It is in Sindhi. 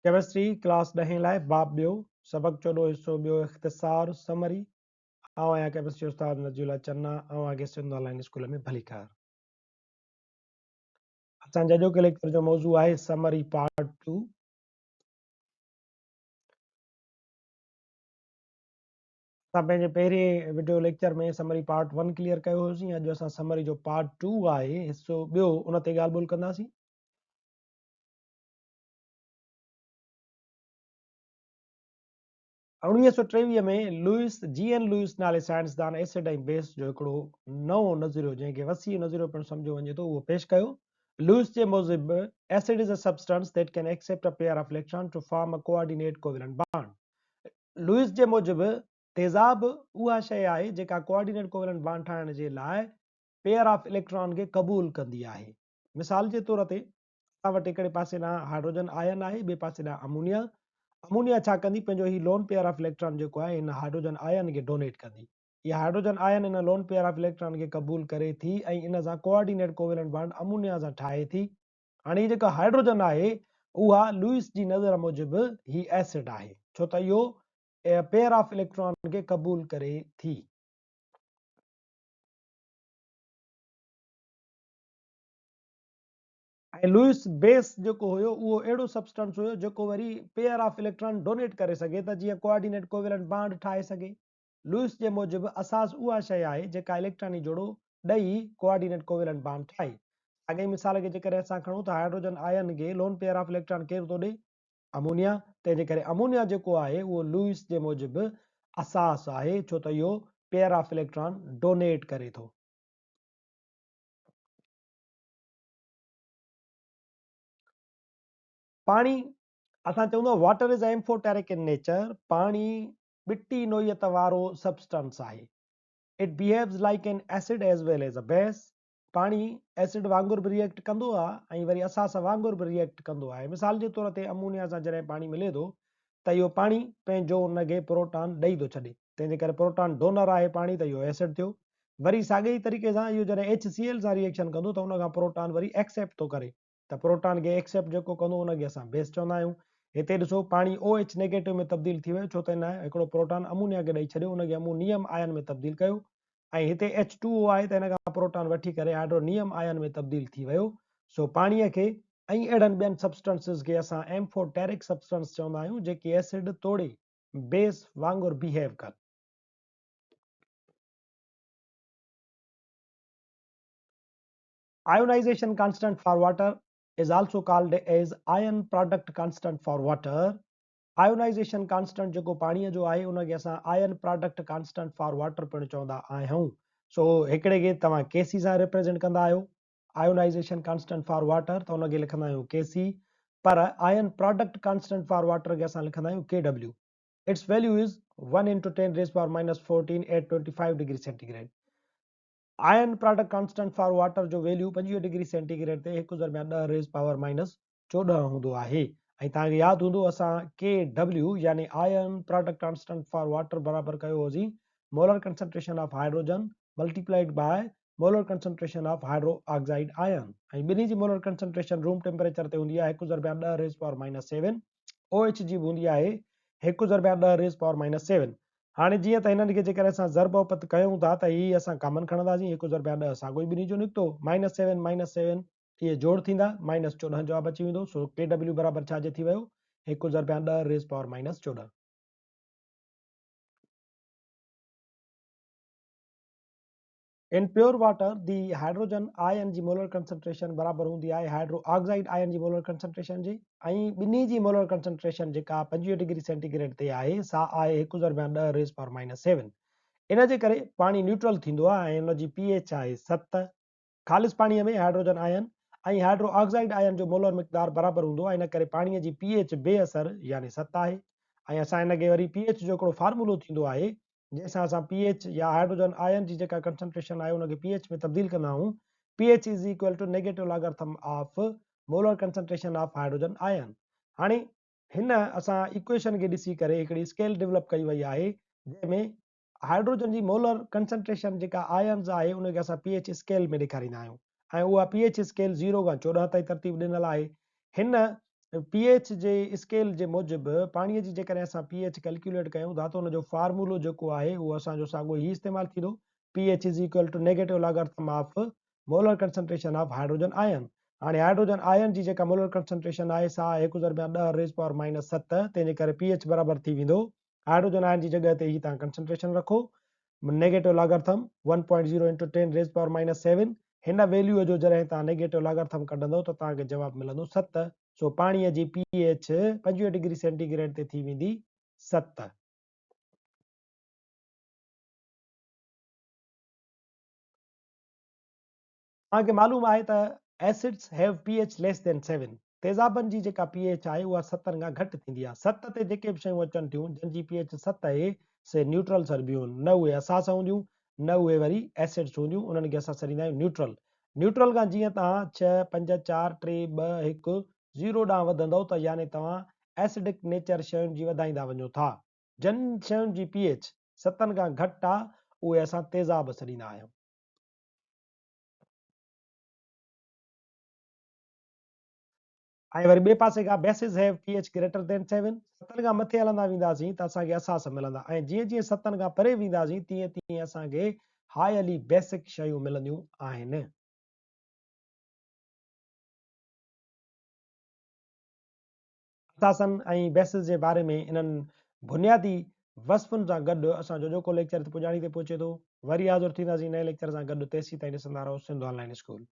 ڪيمسٽري ڪلاس ڏهين لاء باب ٻيو، سبق چوڏهون حصو ٻيو اختصار، Summary، آئون آهيان ڪيمسٽري استاد نجي الله چنا، اوهان کي سنڌ آن لائين اسڪول ۾ ڀليڪار. اسان جي اڄوڪي ليڪچر جو موضوع آهي سمري پارٽ ٽو. اسان پنهنجي پهرين video lecture ۾ summary part one clear ڪيو هيوسين، اڄ اسان سمري جو پارٽ ٽو آهي حصو ٻيو ان تي ڳالهه ٻولهه ڪنداسين. 1923 ۾ لوئس جي اين لوئس نالي سائنسدان ايسڊ ۽ بيس جو هڪڙو نئون نظريو جنهن کي وسيع نظريو پڻ سمجهيو وڃي ٿو اهو پيش ڪيو. لوئس جي موجب acid is a substance that can accept a pair of electron to form a coordinate covalent bond. Lewis جي موجب تيزاب اها شيء آهي جيڪا ڪوآرڊينيٽ ڪوويلنٽ بانڊ ٺاهڻ جي لاء پيئر آف اليڪٽران کي قبول ڪندي آهي. مثال جي طور تي اسان وٽ هڪڙي پاسي ڏانهن هائڊروجن آئن آهي ٻئي پاسي ڏانهن امونيا. امونيا ڇا ڪندي پنهنجو هي لون پيئر آف اليڪٽران جيڪو آهي هن هائڊروجن آئن کي ڊونيٽ ڪندي. هي هائڊروجن آئن ان لون پيئر آف اليڪٽران کي قبول ڪري ٿي ۽ ان سان ڪوآرڊينيٽ ڪوويلنٽ بانڊ امونيا سان ٺاهي ٿي. هاڻي هي جيڪا هائڊروجن آهي اها لوئس جي نظر موجب هي ايسڊ آهي ڇو ته اهو پيئر آف اليڪٽران کي قبول ڪري ٿي. ۽ لوئس بيس جيڪو هيو اهو اهڙو سبسٽنس هيو جيڪو وري پيئر آف اليڪٽران ڊونيٽ ڪري سگهي ته جيئن ڪوآرڊينيٽ ڪوويلنٽ بانڊ ٺاهي سگهي. لوئس جي موجب اساس اها شيء آهي جيڪا اليڪٽراني جوڙو ڏئي ڪوآرڊينيٽ ڪوويلنٽ بانڊ ٺاهي. ساڳئي مثال کي جيڪڏهن اسان کڻون ته هائيڊروجن آئن کي لون پيئر آف اليڪٽران ڪير ٿو ڏئي؟ امونيا. تنهن جي ڪري امونيا جيڪو آهي اهو لوئس جي موجب اساس آهي ڇو ته اهو پيئر آف اليڪٽران ڊونيٽ ڪري ٿو. پاڻي، اسان چئون ٿا water is amphoteric in nature, پاڻي ٻٽي نوعيت وارو سبسٽنس آهي. It behaves like an acid as well as a base, پاڻي ايسڊ وانگر به ريئيڪٽ ڪندو آهي ۽ وري اساس وانگر به ريئيڪٽ ڪندو آهي. مثال جي طور تي امونيا سان جڏهن پاڻي ملي ٿو ته اهو پاڻي پنهنجو ان کي پروٽان ڏئي ٿو ڇڏي. تنهن جي ڪري پروٽان ڊونر آهي پاڻي ته اهو ايسڊ ٿيو. وري ساڳئي ئي طريقي سان اهو جڏهن ايڇ سي ايل سان ريئيڪشن ڪندو ته ان کان پروٽان وري ايڪسيپٽ ٿو ڪري ته پروٽان کي ايڪسيپٽ جيڪو ڪندو ان کي اسان بيس چوندا آهيون. هتي ڏسو پاڻي او ايڇ نيگيٽو ۾ تبديل ٿي ويو ڇو ته هن هڪڙو پروٽان امونيا کي ڏئي ڇڏيو ان کي امونيم آئن ۾ تبديل ڪيو ۽ هتي ايڇ ٽو او آهي ته هن کان پروٽان وٺي ڪري هائڊرونيم آئن ۾ تبديل ٿي ويو. سو پاڻي کي ۽ اهڙن ٻين سبسٽنسز کي اسان ايمفوٽيرڪ سبسٽنس چوندا آهيون جيڪي ايسڊ توڙي بيس وانگر بيهيو ڪن. Ionization constant for water is also called as ion product constant for water. Ionization constant جيڪو پاڻيء جو آهي ان کي اسان ion product constant for water پڻ چوندا آهيون. سو هڪڙي کي توهان ڪي سي سان ريپريزنٽ ڪندا آهيو آئيونائيزيشن ڪانسٽنٽ فار واٽر ته ان کي لکندا آهيون ڪي سي پر ion product constant for water کي اسان لکندا آهيون K W. Its value is 1 into 10 raised power minus 14 at 25 degree centigrade. Ion product constant for water جو ويليو 25 ڊگري سينٽي گريڊ تي هڪ ضرب 10 ريز پاور مائنس 14 هوندو آهي ۽ توهان کي ياد هوندو اسان ڪي ڊبليو يعني ion product constant for water برابر ڪيو هوسين molar concentration of hydrogen multiplied by molar concentration of hydroxide ion ۽ ٻنهي جي مولر ڪنسنٽريشن روم ٽيمپريچر تي هوندي آهي هڪ ضرب 10 raise power minus seven O H جي به هوندي آهي هڪ ضرب 10 ريز پاور مائنس سيون. هاڻي جيئن ته هنن کي جيڪڏهن اسان ضرب اپت ڪيون ٿا ته هي اسان ڪامن کڻنداسين هڪ ضرب 10 ساڳو ئي ٻنهي جو نڪتو مائنس سيون مائنس سيون اهي جوڙ ٿيندا مائنس 14 جواب اچي ويندو سو ڪي ڊبليو برابر ڇا جي ٿي ويو هڪ ضرب 10 raise power minus 14. In pure water, the hydrogen ion جي مولر ڪنسنٽريشن برابر هوندي آهي هائيڊرو آڪسائيڊ آئن جي مولر ڪنسنٽريشن جي ۽ ٻنهي جي مولر ڪنسنٽريشن جيڪا 25 ڊگري سينٽي گريڊ تي آهي سا آهي هڪ ضرب 10 ريز پاور مائنس سيون. ان جي ڪري پاڻي نيوٽرل ٿيندو آهي ۽ ان جي پي ايڇ آهي ست. خالص پاڻي ۾ هائيڊروجن آئن ۽ هائيڊرو آڪسائيڊ آئن جو مولر مقدار برابر هوندو آهي ان ڪري پاڻي جي پي ايڇ بي اثر يعني ست آهي ۽ اسان ان کي وري پي ايڇ جو هڪڙو فارمولو ٿيندو آهي جنهن سان اسان پي ايڇ يا هائيڊروجن آئن جي جيڪا ڪنسنٽريشن آهي ان کي پي ايڇ ۾ تبديل ڪندا آهيون، P H is equal to negative logarithm of molar concentration of hydrogen ion. هاڻي هن اسان ايڪويشن کي ڏسي ڪري هڪڙي اسڪيل ڊولپ ڪئي وئي آهي جنهن ۾ هائيڊروجن جي مولر ڪنسنٽريشن جيڪا آئنز آهي ان کي اسان پي ايڇ اسڪيل ۾ ڏيکاريندا آهيون ۽ اها پي ايڇ اسڪيل زيرو کان 14 تائين ترتيب ڏنل آهي. هن پي ايڇ جي اسڪيل جي موجب پاڻي جي جيڪڏهن اسان پي ايڇ ڪيلڪيوليٽ ڪيون ٿا ته ان جو فارمولو جيڪو آهي اهو اسان جو ساڳيو ئي استعمال ٿيندو P H is equal to negative logarithm of molar concentration of hydrogen ion. هاڻي هائيڊروجن آئن جي جيڪا مولر ڪنسنٽريشن آهي سا آهي هڪ ضرب 10 ريز پاور مائنس 7، تنهن جي ڪري پي ايڇ برابر ٿي ويندو هائيڊروجن آئن جي جڳهه تي هي توهان ڪنسنٽريشن رکو negative logarithm 1.0 into 10 raise power minus 7. هن ويليو جو جڏهن توهان نيگيٽو لاگرٿم ڪڍندو ته توهان کي جواب ملندو 7. سو پاڻيء جي P H 25 degree centi grade تي ٿي ويندي 7. توهان کي معلوم آهي ته acids have P H less than 7، تيزابن جي جيڪا پي ايڇ آهي اها ستن کان گهٽ ٿيندي آهي. 7 تي جيڪي به شيون اچن ٿيون جن جي پي ايڇ 7 آهي سي نيوٽرل سڏبيون آهن، نه اهي اساس هونديون نه اهي وري ايسڊس هونديون، انهن کي اسان سڏيندا آهيون نيوٽرل. نيوٽرل کان جيئن توهان 6، 5، 4، 3، 2، 1، 0 ڏانهن وڌندؤ ته يعني توهان ايسڊڪ نيچر شين جي وڌائيندا وڃو ٿا. جن شين جي پي ايڇ ستن کان گهٽ آهي اهي اسان تيزاب سڏيندا آهيون. ۽ وري ٻئي پاسي کان bases have P H greater than 7، ستن کان مٿي هلندا وينداسين ته اسان کي اساس ملندا ۽ جيئن جيئن ستن کان پري وينداسين تيئن تيئن اسان کي هائلي بيسڪ شيون ملنديون آهن. اثاثن ۽ بيسز جي باري ۾ انهن بنيادي وصفن سان گڏ اسان جو اڄوڪو ليڪچر پڄاڻي تي پهچي ٿو. وري حاضر ٿينداسين نئين ليڪچر سان گڏ تيسين تائين ڏسندا رهو سنڌ آن لائين اسڪول.